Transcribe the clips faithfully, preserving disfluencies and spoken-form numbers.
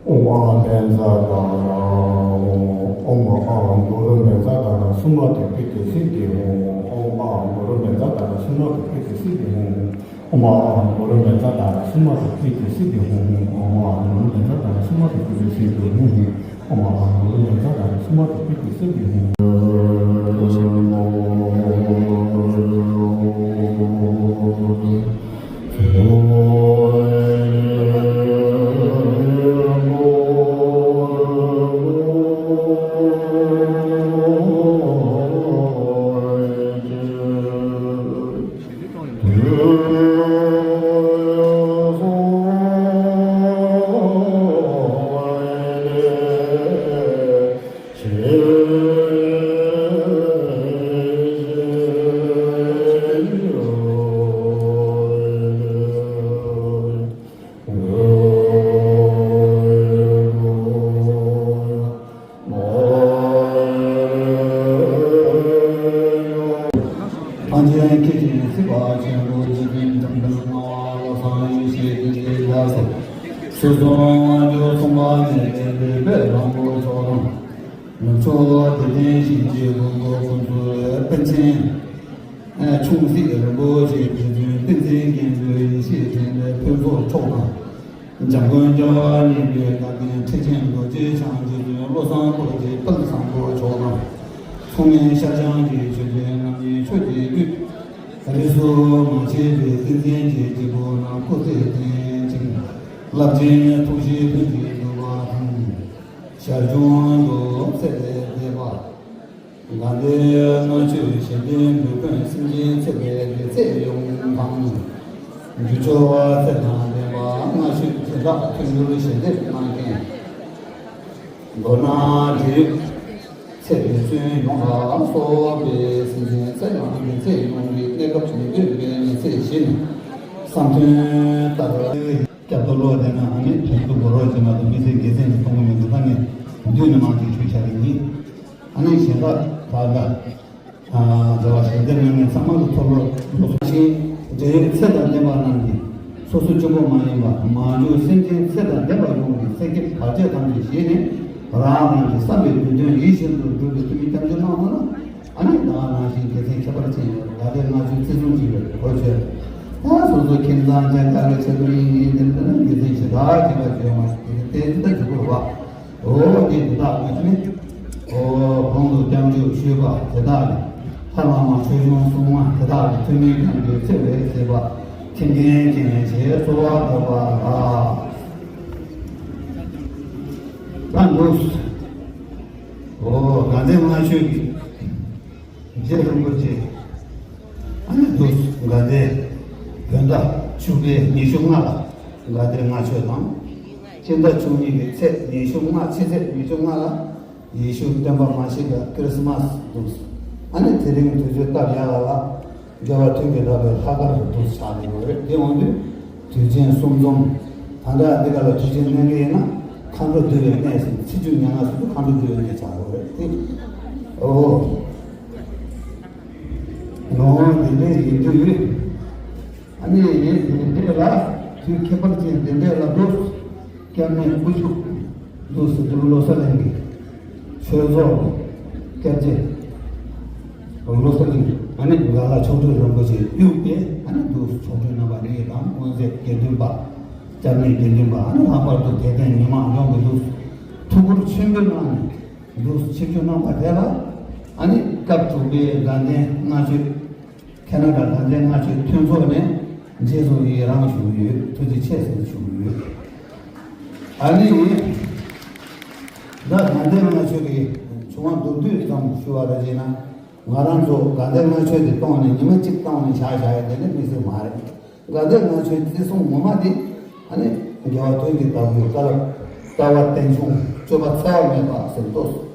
ཨོཾ་ཨཱཿཧཱུྃ་བཛྲ་ཏཱ་ར། ཨོཾ་ཨཱཿཧཱུྃ་གུ་རུ་མེ་ཛ་ཏཱ་ར་སུ་མ་ཏི་པི་ཏི་སིདྡྷི་ཧཱུྃ། ཨོཾ་ཨཱཿཧཱུྃ་གུ་རུ་མེ་ཛ་ཏཱ་ར་སུ་མ་ཏི་པི་ཏི་སིདྡྷི་ཧཱུྃ། ཨོཾ་ཨཱཿཧཱུྃ་གུ་རུ་མེ་ཛ་ཏཱ་ར་སུ་མ་ཏི་པི་ཏི་སིདྡྷི་ཧཱུྃ། ཨོཾ་ཨཱཿཧཱུྃ་གུ་རུ་མེ་ཛ་ཏཱ་ར་སུ་མ་ཏི་པི་ཏི་སིདྡྷི་ཧཱུྃ། ཨོཾ་ཨཱཿཧཱུྃ་གུ་རུ་མེ་ཛ་ཏཱ་ར་སུ་མ་ཏི་པི་ཏི་སིདྡྷི་ཧཱུྃ། ཐམས་ཅད་མཁྱེན་ཅིང་གཟིགས་པ་ཆེན་པོ་འཇིག་རྟེན་འཇམ་དཔལ་དབྱངས་ལ་བློ་བཟང་ཡེ་ཤེས་ཀྱི་ལས་ལ་སོགས་ཚུལ་གསུམ་དབང་ཕྱུག་གསུམ་པ་ནས་བསྟན་པའི་དཔལ་བཟང་པོ་མཆོག་དང་། ལྷོ་ཕྱོགས་དད་ལྡན་ཞིང་གཤེགས་ཀུན་གྱི་དཔལ། ཀུན་གསལ་དཔལ་མཚན་ཆུང་སྲིད་རིན་པོ་ཆེ། རྗེ་བཙུན་བསྟན་འཛིན་མཁྱེན་བརྩེ་ཡེ་ཤེས་འཕྲིན་ལས་ཕུན་ཚོགས་མཆོག་དང་། འཇམ་མགོན་རྒྱལ་བ་གཉིས་པོའི་བཀའ་དྲིན་ཁྲི་ཆེན་རྡོ་རྗེ་འཆང་། རྗེ་བཙུན་བློ་བཟང་རྡོ་རྗེ་དཔལ་བཟང་པོ་མཆོག་དང་། མཚུངས་མེད་ཤར་བྱང་གི་ཆོས་རྗེ་རྣམ་གཉིས་ཆོས་ཀྱི་བདུད། རིས་སུ་མ་ཆད་པའི་བསྟན་འཛིན་གྱི་སྐྱེས་བུ་རྣམས་སྐུ་ཚེ་བརྟན་ཅིང་། རླབས་ཆེན་ཐུགས་བཞེད་ལྷུན་གྱིས་གྲུབ་པ་དང་། ཞར་བྱུང་དུ་ཚེ་ལས་འདས་པ། དགའ་ལྡན་ལྔ་མཆོད་གཞན་དོན་འགྲུབ་མཁན་སེམས་ཅན་ཚེ་འདས་ཀྱི་ཚེ་ཡོངས་དང་། རྒྱུ་སྦྱོར་ཚད་དང་ལྡན་པ་སྔ་ཕྱི་དེ་དག་མཐུན་འགྱུར་ཞལ་འདེབས་གནང་མཁན། མདོར་ན་འབྲེལ་ཡོད་ཚེ་འདས་གསོན་ཡོངས་ལ་སོགས་པའི་སེམས་ཅན་ཚེ་རབས་ཀྱི་ཚེ་ཡོངས་ཀྱི་གནས་སྐབས་མི་བསྐྱོད་པའི་མི་ཚེ་བཞིན་བསམ་དོན་ལྟར། སྐྱབས་སུ་བློ་ལྡན་ན་ཨ་ནི་དོན་དུ་གོ་རོགས་བྱེད་མ་ཐུབ་མི་ཚེ་དགེ་མཚན་གྱི་ཐོག་མའི་འདུན་པ་ནི་མདུན་ནས་མང་ཞིག་ཞུ་བྱ་རེ་ཡིན། ཨ་ནི་གཞན་དག་བར་ལ། ཨ་འདྲ་བ་ཞལ་འདེབས་གནང་མཁན་ཚང་མ་ལ་ཐོབ་རོགས་ལོ་སོ་ཞིང་འབྲེལ་ཡོད་ཚེ་དང་ལྡན་པ་རྣམས་ཀྱིས་སོ་སོ་གཅིག་པོ་མ་ཡིན་པར་མ་གྱུར་སེམས་ཅན་ཚེ་དང་ལྡན་པ་ཡོངས་ཀྱི་སེམས་བསྐྱེད་བར་ཆད་ཐམས་ཅད་ཞི་ནས་རང་རང་གི་བསམ་པའི་དོན་དོན་ཡིད་བཞིན་དུ་འགྲུབ་པའི་ཐུགས་ཀྱི་སྐྱབས་འཇུག་གནང་ཐུབ་ན། ཨ་ནི་ད་ག་ནང་བཞིན་དགེ་མཚན་ཁྱད་པར་ཅན་ཡོད། དགའ་ལྡན་ལྔ་མཆོད་བརྩི་སྲུང་བྱེད་པའི་གོ་ཆོད། ད་སོ་སོ་ཁྱིམ་ཚང་གཅིག་པ་ལ་ཆེད་དུ་ཡིན་ཡིན་དེ་འདྲ་ན་དགེ་མཚན་ཞེ་དྲག་ཅིག་ལ་བརྗོད་མ་ཞིག་དེ་ལྟའི་ཅི་ལྟ་འཇུག་པ། འོ་དེ་དེ་དག་གི་ནི། འོ་གོང་དུ་སྐྱབས་འཇུག་ཞུས་པ་དེ་དག་ལས། ལྷ་བླ་མ་ཆོས་སྐྱོང་སྲུང་མ་དེ་དག་གི་ཐུགས་སྨོན་སྐྱབས་འཇུག་བརྩེ་བའི་བྱེད་པ་མཁྱེན་མཁན་ཅན་ཞེས་གསོལ་བ་བཏབ་པ་ལགས། ད་འདུག་འོ་དགའ་ལྡན་ལྔ་མཆོད་ཀྱི། རྗེ་རིན་པོ་ཆེ། ཨ་ནི་འདུག་དགའ་ལྡན་བོད་ཟླ་བཅུ་པའི་ཉི་ཤུ་ལྔ་ལ་དགའ་ལྡན་ལྔ་མཆོད་དང་། སྤྱི་ཟླ་བཅུ་གཉིས་ཀྱི་ཚེས་ཉི་ཤུ་ལྔ་ཕྱི་ཚེས་ཉི་ཤུ་ལྔ་ལ་ཡེ་ཤུ་སྟོན་པ་མ་ཤི་ཀ་ཁི་རི་སི་མ་སི་འདུག་ཨ་ནི་དེ་རིང་དུས་ཚོད་སྟབས་ཡག་ལ་རྒྱལ་བ་ཐུགས་ཀྱི་བདག་པོའི་ལྷག་དཀར་འདུག་ཆགས་ཡོད་རེད། དེ་འོང་དུས་དུས་ཆེན་གསུམ་འཛོམས། ད་ལྟ་འདི་ག་ལ་དུས་ཆེན་གནང་གི་ཡིན་ན་མཁའ་འགྲོ་འདུ་བའི་གནས་ཟེར། ཚེས་བཅུ་ཉེར་ལྔ་ཟེར་དུས་མཁའ་འགྲོ་འདུ་བའི་གནས་ཆགས་ཡོད་རེད་དེ། འོ། ནོར་འདི་འདྲའི་ཡིན་དུས། ཨ་ནི་ངས་འདི་འདྲའི་ལ་དུས་ཁྱད་པར་ཅན་འདི་འདྲའི་ལ་འདུག་སྐྱབས་གནས་དབུ་བཞུགས་འདུག་ཟེར་དུས་བློ་གསལ་གླིང་གི་ཆོས་ཚོགས་སྐྱབས་རྗེ་བློ་གསལ་གླིང་ཨ་ནི་འགའ་ལ་མཆོག་སྤྲུལ་རིན་པོ་ཆེ་གཡུགས་ཏེ་ཨ་ནི་འདུག་མཆོག་སྤྲུལ་རྣམ་པ་གཉིས་དང་དབུ་མཛད་དགེ་འདུན་པ་སྐྱབས་གནས་དགེ་འདུན་པ་ཨ་ནི་ལྷག་པར་དུ་དད་ལྡན་མི་མང་ཡོངས་ཀྱི་འདུག་ཐུགས་ཁུར་ཆེན་པོའི་ངང་ནས། འདུག་ཆིབས་བསྒྱུར་གནང་བ་དེ་ལ་ཨ་ནི་སྐབས་དྲུག་པའི་དགའ་ལྡན་ལྔ་མཆོད། ཁེ་ན་ཌ་དགའ་ལྡན་ལྔ་མཆོད་མཐུན་ཚོགས་ནས་རྗེས་སུ་ཡི་རང་ཞུ་གི་ཡོད། ཐུགས་རྗེ་ཆེ་ཟེར་ཞུ་གི་ཡོད། ཨ་ནི་ད་དགའ་ལྡན་ལྔ་མཆོད་ཀྱི་བྱུང་བ་མདོར་བསྡུས་ཙམ་ཞུ་བ་རེད་ཅེ་ན། ང་རང་ཚོ་དགའ་ལྡན་ལྔ་མཆོད་དེ་གཏོང་ནས་ཉི་མ་གཅིག་གཏོང་ནས་བཞག་བཞག་ཡ་དེ་ནི་དམིགས་བསལ་མ་རེད། དགའ་ལྡན་ལྔ་མཆོད་བརྩི་སྲུང་ངོ་མ་དེ་ཨ་ནི་རྒྱལ་བ་དོན་གྱི་བདག་པོའི་བཀའ་སློབ། ལྟ་བ་རྟེན་འབྱུང་། སྤྱོད་པ་འཚེ་བ་མེད་པ་ཟེར་ཏོ།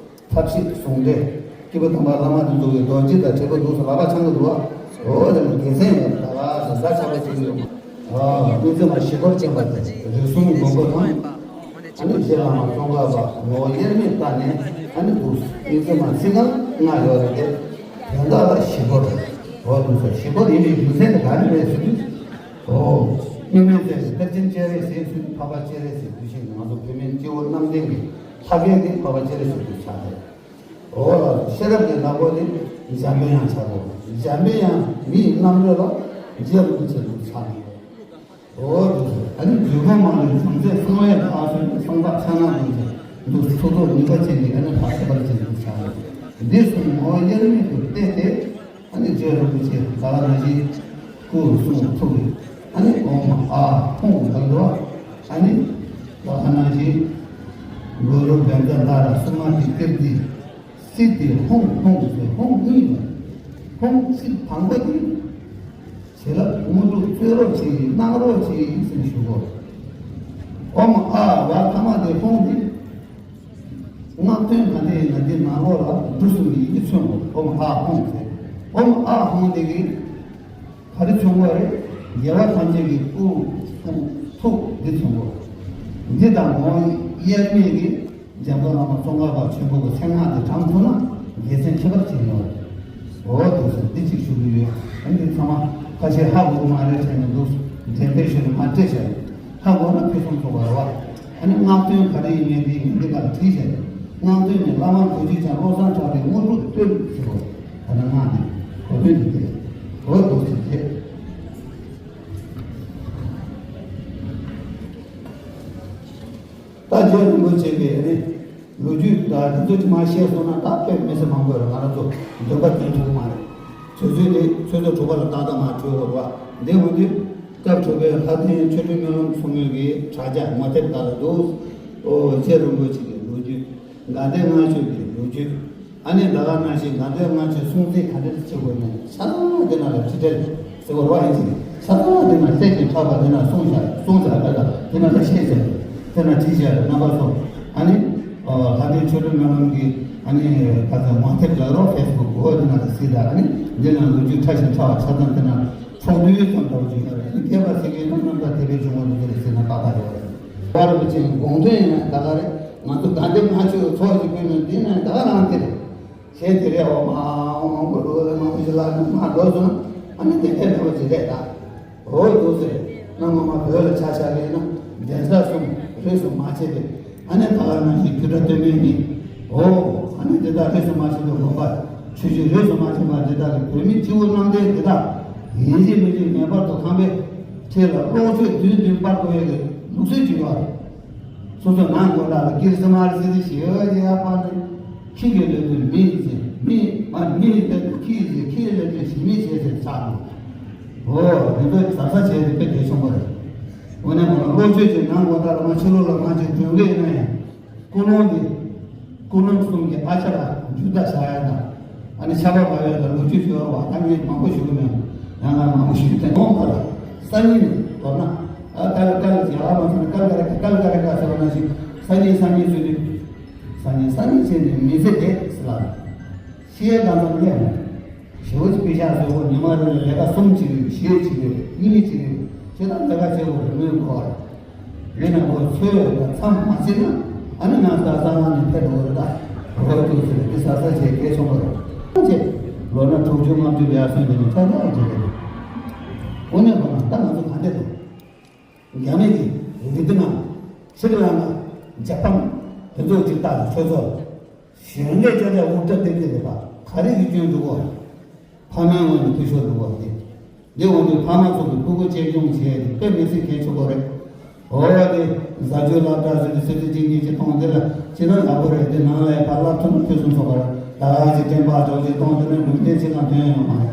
ཐབས་ཤེས་ཟུང་འབྲེལ། སྐྱེས་བུ་དམ་པ་བླ་མ་དེ་ཚོ་གི་རྡོ་རྗེ་དང་དྲིལ་བུ་འདུག་སེ་ལག་པ་འཆང་གི་འདུག་བ། འོ་དེ་ལ་དགེ་མཚན་ཡོད་ད་ལ་ཟེར་ཟ་ཆག་པ་བྱེད་ཀྱི་ཡོད། ཨ་དངོས་རྫས་མ་ཞི་རྒོལ་ཅན་པ་དེ་རིགས་གསུམ་མགོན་པོ་དང་། ཨ་ནི་རྗེ་བླ་མ་ཙོང་ཁ་པ་ངོ་བོ་དབྱེར་མེད་ལྟ་ནས་ཨ་ནི་འདུག་དངོས་རྫས་མ་ཚིག་རྐང་ལྔ་ཡོད་རེད་དེ། དོན་དག་ལ་ཞི་རྒོལ། འོ་འདུག་སེ་ཞི་རྒོལ་ཡིན་པའི་རྒྱུ་མཚན་དེ་ག་རེ་རེད་ཟེར་དུས། ཨོ། དམིགས་མེད་ཚེ་གཏེར་ཆེན་སྤྱན་རས་གཟིགས་སུ་འཕགས་པ་སྤྱན་རས་གཟིགས་དུས་ཆེན་ང་ཚོ་བོད་མི་སྤྱི་བོ་གནམ་བསྟན་གྱི་ལྷ་སྐལ་གྱི་འཕགས་པ་སྤྱན་རས་གཟིགས་དུས་ཆགས་ཏེ། ཨོ་ལ་ཤེས་རབ་ཀྱི་ནག་པོ་ནི་འཇམ་པའི་དབྱངས་ཆགས་པོ། འཇམ་པའི་དབྱངས་མིའི་རྣམ་རོལ་ལ་རྗེ་རིན་པོ་ཆེ་དུ་ཆགས་ནས། ཨོ་དུ་ཨ་ནི་འཇུག་པ་མ་ལུས་བྱང་ཚེ་གསང་བའི་ལྷ་སོན་གསང་བདག་ཕྱག་ན་རྡོ་རྗེ་འདུ་ཚོགས་ཚོགས་ནུས་པ་ཅན་གྱི་ཨ་ནི་ལྷ་ཁྱད་པར་ཅན་དུ་ཆགས་ནས་འདི་གསུམ་ངོ་བོ་དབྱེར་མེད་དུ་གཏད་དེ། ཨ་ནི་རྗེ་རིན་པོ་ཆེ་ད་ག་ནང་བཞིན་སྐུ་གསུང་ཐུགས་ཀྱི་ཨ་ནི་ཨོཾ་ཨཱཿཧཱུྃ་ལབ་འདུག་ཨ་ནི་ད་ག་ནང་བཞིན་གུ་རུ་བཛྲ་ཏཱ་ར་སུ་མ་ཏི་ཀིརྟི་སིདྡྷི་ཧཱུྃ་ཧཱུྃ་ཟེར་ཧཱུྃ་གཉིས་ལ་ཧཱུྃ་ཚིག་དང་པོ་དེ་བྱིན་རླབས་དངོས་གྲུབ་སྩོལ་རོགས་བྱེད་ཀྱི་གནང་རོགས་བྱེད་ཀྱི་ཟེར་ཞུ་གོ། ཨོཾ་ཨཱཿཧཱུྃ་ཐ་མ་དེ་ཧཱུྃ་དེ། སྔགས་དོན་ག་འདྲ་ཡིན་ན་འདི་ནང་ལོགས་ལ་འབྲུ་གསུམ་གྱི་ཡི་གེ་མཚོན་དགོས། ཨོཾ་ཨཱཿཧཱུྃ་ཟེར། ཨོཾ་ཨཱཿཧཱུྃ་དེ་གིས་ག་རེ་མཚོན་དགོས་རེད། རྒྱལ་བ་ཐམས་ཅད་ཀྱི་སྐུ་གསུང་ཐུགས་འདི་མཚོན་དགོས། འདི་དང་ངོ་བོ་དབྱེར་མེད་ཀྱི་འཇམ་མགོན་བླ་མ་ཙོང་ཁ་པ་ཆེན་པོ་གི་མཚན་སྔགས་འདི་བགྲངས་ཐུབ་ན་དགེ་མཚན་ཁྱད་པར་ཅན་ཡོད་རེད། འོ་འདུག་སེ་འདི་གཅིག་ཞུ་གི་ཡོད། ཨ་ནི་ཚང་མ་ཁ་ཤས་ཧ་གོ་གི་མ་རེད་དྲན་ནས་འདུག་འགྲེམས་སྤེལ་ཞུ་ནས་མ་སྤྲད་བྱ་ཡོད། ཧ་གོ་ན་ཕུན་སུམ་ཚོགས་པ་རེད་བ། ཨ་ནི་སྔགས་དོན་ག་རེ་ཡིན་མིན་དེ་ངས་འདི་ག་ལ་བྲིས་བྱས། སྔགས་དོན་ནི་བླ་མ་གོ་རྒྱུ་ཅན་བློ་བཟང་གྲགས་པའི་དངོས་གྲུབ་སྟོན་ཟེར་བ། ད་ནི་སྔགས་ནི་གོ་དོན་འདི་སྟེ། འོ་འདུག་སེ་བྱས། ད་རྗེ་རིན་པོ་ཆེ་གིས་ཨ་ནི། ལོ་རྒྱུས་དང་དེ་ཚོ་ཅིག་མར་བཤད་སོང་ན་ད་དཔེ་མི་སྲིད་མང་པོ་རེད། ང་རང་ཚོ་འདོན་པ་འདོན་ཐུབ་ཀྱི་མ་རེད། དུས་ཚོད་དེ་ཆུ་ཚོད་དྲུག་པ་ལ་ཏག་ཏག་མར་གྲོལ་དགོས་རེད་བ། འདི་འོན་ཏེ་སྐབས་དྲུག་པའི་ལྷ་ལྡན་ཆོས་སྒྲོན་སྨོན་ལམ་ཚོགས་མི་གི་དྲ་རྒྱ་ངོ་དེབ་ལྟར་དུ། ཨོ་རྗེ་རིན་པོ་ཆེ་གི་ལོ་རྒྱུས། དགའ་ལྡན་ལྔ་མཆོད་ཀྱི་ལོ་རྒྱུས། ཨ་ནི་ད་ག་ནང་བཞིན་དགའ་ལྡན་ལྔ་མཆོད་སྲུང་བརྩི་ག་འདྲ་བྱེད་དགོས་ན་ཆ་ཚང་འདི་ནང་ལ་ཕྱི་དྲིལ་ཟེར་བ་རོ་ཨིན་ཅིག་ ས་ཐང་དེ་ན་ལྷས་ཀྱི་ཕྲག་པ་དེ་ན་སོང་བཞག་སོང་བཞག་པ་ལ་དེ་ན་ལ་བཤད་བྱས་དེ་ན་བྲིས་བྱས་རྣམ་པ་ཚོ་ཨ་ནི་ལྷ་ལྡན་ཆོས་སྒྲོན་སྨོན་ལམ་གྱི་ཨ་ནི་ག་ཚོད་ངོ་དེབ་ལ་རོགས་ཕེ་སི་བུག་གོ་དེ་ན་ལ་སྲིད་ད་ཨ་ནི་འདི་ན་ལོ་རྒྱུས་ཕྲ་ཞིང་ཕྲ་བ་ཆ་ཚང་དེ་ན་ཚོགས་འདུའི་ཙམ་འདྲ་བོ་ཅིག་ཡོད་རེད། ཨ་ནི་མཁས་པ་ཟེར་མཁན་ཚོ་རྣམ་པ་དེ་བས་བྱུང་བ་རེད། དེ་རེད་ཟེར་ན་ཏག་ཏག་ཡོད་རེད། བར་དུ་ཅིག་དགོངས་དོན་ཡིན་ན་ད་ག་རེད། ང་ཚོ་དགའ་ལྡན་ལྔ་མཆོད་ཚོགས་ཀྱི་དགོས་ནས་འདི་ན་ད་ག་རང་དེ་རེད། གཞན་དེ་རེད། འོ་མ་འོ་མང་པོ་འགྲོ་བ་མང་པོ་ཞིག་ལ་མ་འགྲོ་སོང་། ཨ་ནི་དེ་ལས་འདྲ་བ་ཅིག་རེད་ད། འོ་འདུག་ཟེར། གནའ་སྔ་མ་བོད་ལ་ཆ་བཞག་ཡིན་ན་གདན་ས་གསུམ་རིས་སུ་མ་ཆད་པའི་ཨ་ནི་ད་ག་ནང་བཞིན་རྒྱུད་གྲྭ་སྟོད་སྨད་གཉིས། འོ་ཨ་ནི་དེ་དག་རིས་སུ་མ་ཆད་པའི་དགོན་པ་ཆོས་བརྒྱུད་རིས་སུ་མ་ཆད་པ་དེ་དག་གི་བོད་མི་སྤྱི་བོ་གནམ་བསྟན་དེ་དག་ཡིན་གཅིག་མིན་གཅིག་ངེས་པར་དུ་ཁང་པའི་འཁྲིས་ལ་གློག་མཆོད་བདུན་བདུན་སྤར་དགོས་ཡས་ཀྱི་ལུགས་སྲོལ་ཅིག་ཡོད་རེད། སོ་སོ་ནང་སྒོ་ལ་ལ་ཀིར་སི་མ་རི་སི་ཏི་ཞེས་པ་ཅིག་ཡར་སྤར་ནས་ཁྱི་གི་ལབ་དུས་མི་ཟེར། མི་མ་མི་ལབ་དུས་ཁྱི་ཟེར། ཁྱི་ལབ་དུས་ཞི་མི་བྱེད་ཟེར་ཆགས་འདུག་འོ་དེ་ཚོ་གཟབ་གཟབ་བྱས་ཏེ་དཔེ་གལ་ཆེན་པོ་རེད། འོ་ན་མ་གློག་མཆོད་ཅིག་ནང་སྒོ་ལ་ལ་མ་ཕྱི་ལོགས་ལ་མ་ཅིག་སྒྲོན་གི་ཡིན་ན་ཡང་། ཀུན་སློང་འདི། ཀུན་སློང་གསུམ་གྱི་ཨ་ཅག་ལ་འཇུག་ལྟ་བྱ་ཡ་དང་། ཨ་ནི་ཆར་པ་བབས་ཡ་དང་ལོ་རྒྱུས་ཞུ་བ་བ་ད་ངས་མང་པོ་ཞུ་གི་མེད། ཡང་ང་མང་པོ་ཞུ་གི་དེ་མོ་མ་ལ། སང་ཉིན་མདོར་ན། ཨ་ཀ་ལ་ཀ་ལ་ཇི་ཨ་མ་སོང་ན་ཀ་ལ་ཀ་ར་ཀ་ཀ་ལ་ཀ་ར་ཀ་ཟེར་བ་ནང་བཞིན་སང་ཉིན་སང་ཉིན་ཟེར་དུས། སང་ཉིན་སང་ཉིན་བྱས་ནས་མི་ཚེ་འདས་ཟེར་ལ། ཤི་ཡ་གང་ཙམ་སླེབས་མོད། ཞེ་པོ་ཅིག་དཔེ་ཆ་བཟོས་པོ་ཉི་མ་རེ་ལ་ལས་ཀ་གསུམ་བྱེད་ཀྱི་ཡོད། བཞི་བྱེད་ཀྱི་ཡོད། གཉིས་བྱེད་ཀྱི་ཡོད། ཁྱེད་རང་ལས་ཀ་བྱེད་དགོས་རེད། མོས་གོ་བ་རེད། ཡིན་ན་ཁོ་ཚོས་མཚམས་མ་ཕྱིན་ན་ཨ་ནི་ང་ས་ས་ང་ནས་ཕེབས་འགྲོ་གི་རེད་ད། ཁོ་ཐུག་ཚེ་འདི་ས་ས་བྱས་གལ་ཆེན་པོ་རེད། ཁོང་ཚོས་ལོ་ན་དྲུག་ཅུ་ལྔ་བཅུ་ལ་ཡར་སོན་དེ་ནས་ཆ་ཚང་བྱེད་ཀྱི་རེད། དངོས་གནས་ཁོ་ན་ད་ང་ཚོ་ག་འདྲ་འདུག་རྒྱ་མི་གི་རི་ཏི་ནང་ཕྱི་ལ་ན་ཇ་པན་དེ་ཚོ་ཅིག་ལྟ་ཆོས་ཚོགས། གཞོན་ལས་ཅོ་ལས་དབུ་སྐྲ་ཏིག་ཏིག་རེད་པ། ག་རེ་གི་སྐྱོན་འདུག་གོ། ཕ་མའི་ངོས་ནས་འཐུས་ཤོར་འདུག་གོ་དེ། འདི་འོན་ཏེ་ཕ་མ་ཚོ་གི་ཕྲུ་གུ་གཅེས་སྐྱོང་བྱས་ཏེ་དཔེ་མི་སྲིད་གལ་ཆེན་པོ་རེད། འོ་དེ་བཟའ་སྤྱོད་སློབ་གྲྭ་ཟེར་ཏེ་སི་ཏུ་གཅིག་གཉིས་ཀྱི་མཐོང་དེ་ལ་ཅི་ན་ཡག་པོ་རེད། དེ་ནང་ལ་ཡང་ཕར་སློབ་ཐོན་ཕུན་སུམ་ཚོགས་པར་ད་ག་ཅིག་དྲན་པ་གྲོགས་ཅིག་གཏོང་དེ་ནས་ལུང་བསྟན་ཅིག་ལ་ཐོན་ཡོང་མ་རེད།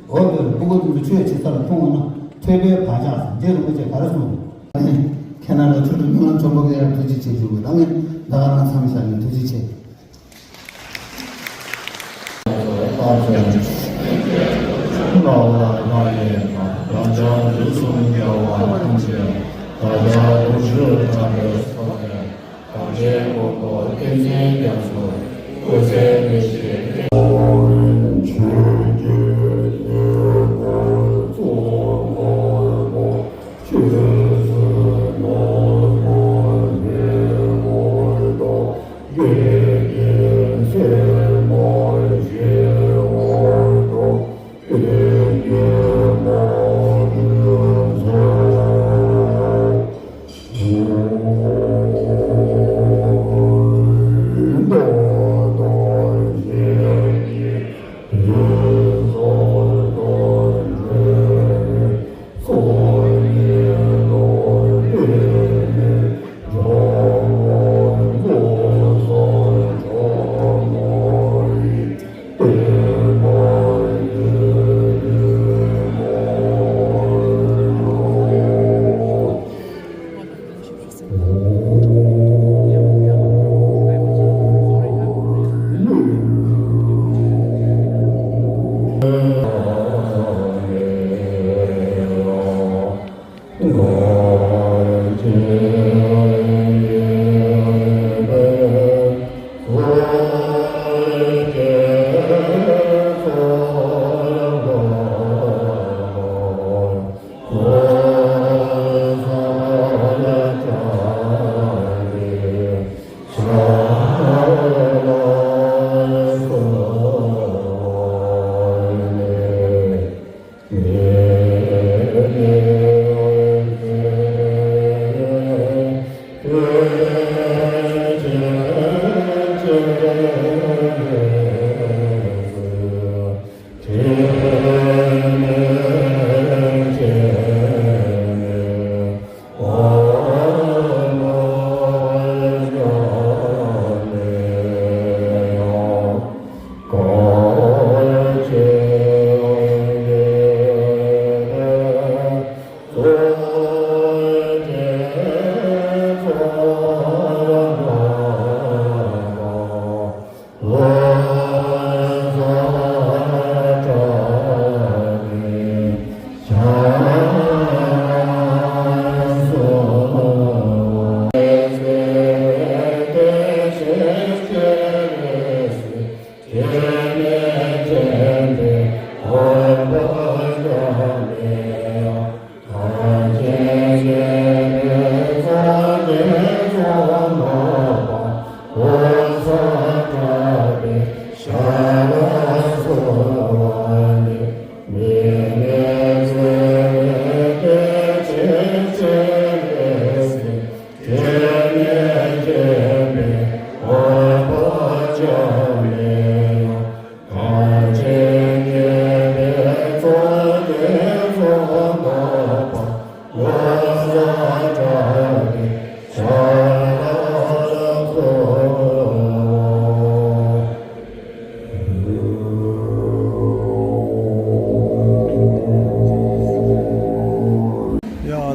འོ་དེ་ཕྲུ་གུ་དེ་ཚོ་ཆོས་བྱེད་ས་ལ་མཐོང་བ་ན་ཐོས་པའི་བག་ཆགས་རྗེ་རིན་པོ་ཆེ་ག་རེ་གསུངས་རེད། ཁྱེད་རང་ལ་ཆོས་སྒྲོན་སྨོན་ལམ་ཆེན་པོ་གི་ཡང་ཐུགས་རྗེ་ཆེ་ཞུ་དགོས། ད་ངས་ད་ག་རང་མཚམས་བཞག་ནས་ཐུགས་རྗེ་ཆེ།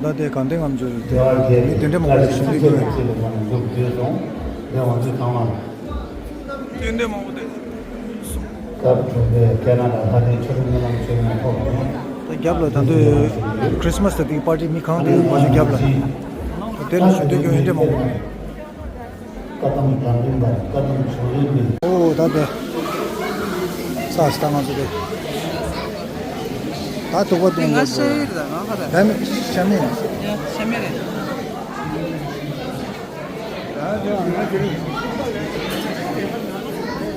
ད་ལྟའི་དགའ་ལྡན་ལྔ་མཆོད་དེ་མི་དེ་འདྲ་མང་པོ་ཞིག་ཞུ་འདོད་ཀྱི་ཡོད། དེ་འདྲ་མང་པོ་དེ། སྐབས་དྲུག་པའི་ཁེ་ན་ཌ་ལྷ་ལྡན་ཆོས་གྲུབ་སྨོན་ལམ་ཆེན་མོའི་ཐོག་ནས། ད་རྒྱབ་ལ་ད་དུང་ཁྲི་སི་མ་སི་དེ་དེའི་པར་ཊི་མི་གང་དེ་ཡོད་པ་ཞིག་རྒྱབ་ལ། དེ་ལ་ཞུ་འདོད་ཀྱི་ཡོད་འདྲ་མང་པོ། བཀའ་གདམས་དགའ་ལྡན་པ། བཀའ་གདམས་བྱུང་རིམ་ནི། ཨོ་ད་དེ། ས་སི་ད་ང་ཚོ་དེ། ད་དུག་པ་བཏུང་ང་ཡོད་ཤ་ཡོད་རེད། ད་ང་ཁ་ད། ད་ནི་ཤ་མེད་ཡིན། ཡ་ཤ་མེད་རེད།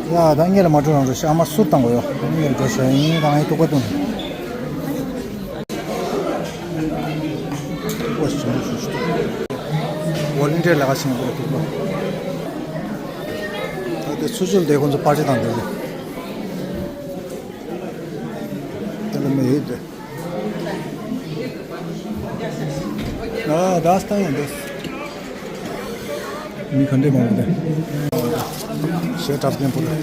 ཡ་ད་ངེད་ལ་མ་འགྲོ་རང་འགྲོ་ཤ་མ་སུར་བཏང་གོ་ཡོ། ངེད་འགྲོ་ཤ་ཡིན། ད་ང་ཡི་དུག་པ་བཏུང་། ཝོ་ལན་ཊི་ཡར་ལས་ཀ་བྱེད་མཁན་འདུག་ལ། ད་དེ་ཚུར་ཕྱོགས་དེ་ཁོང་ཚོ་པར་ཊི་བཏང་འདུག་ལ། དེ་ལ་མི་ཡོད་དེ། ཨ་ད་སྟ་ཡང་འདུག་མི་ག་འདྲས་མང་པོ་འདུག་ཞེ་དྲག་སྙན་པོ་རེད།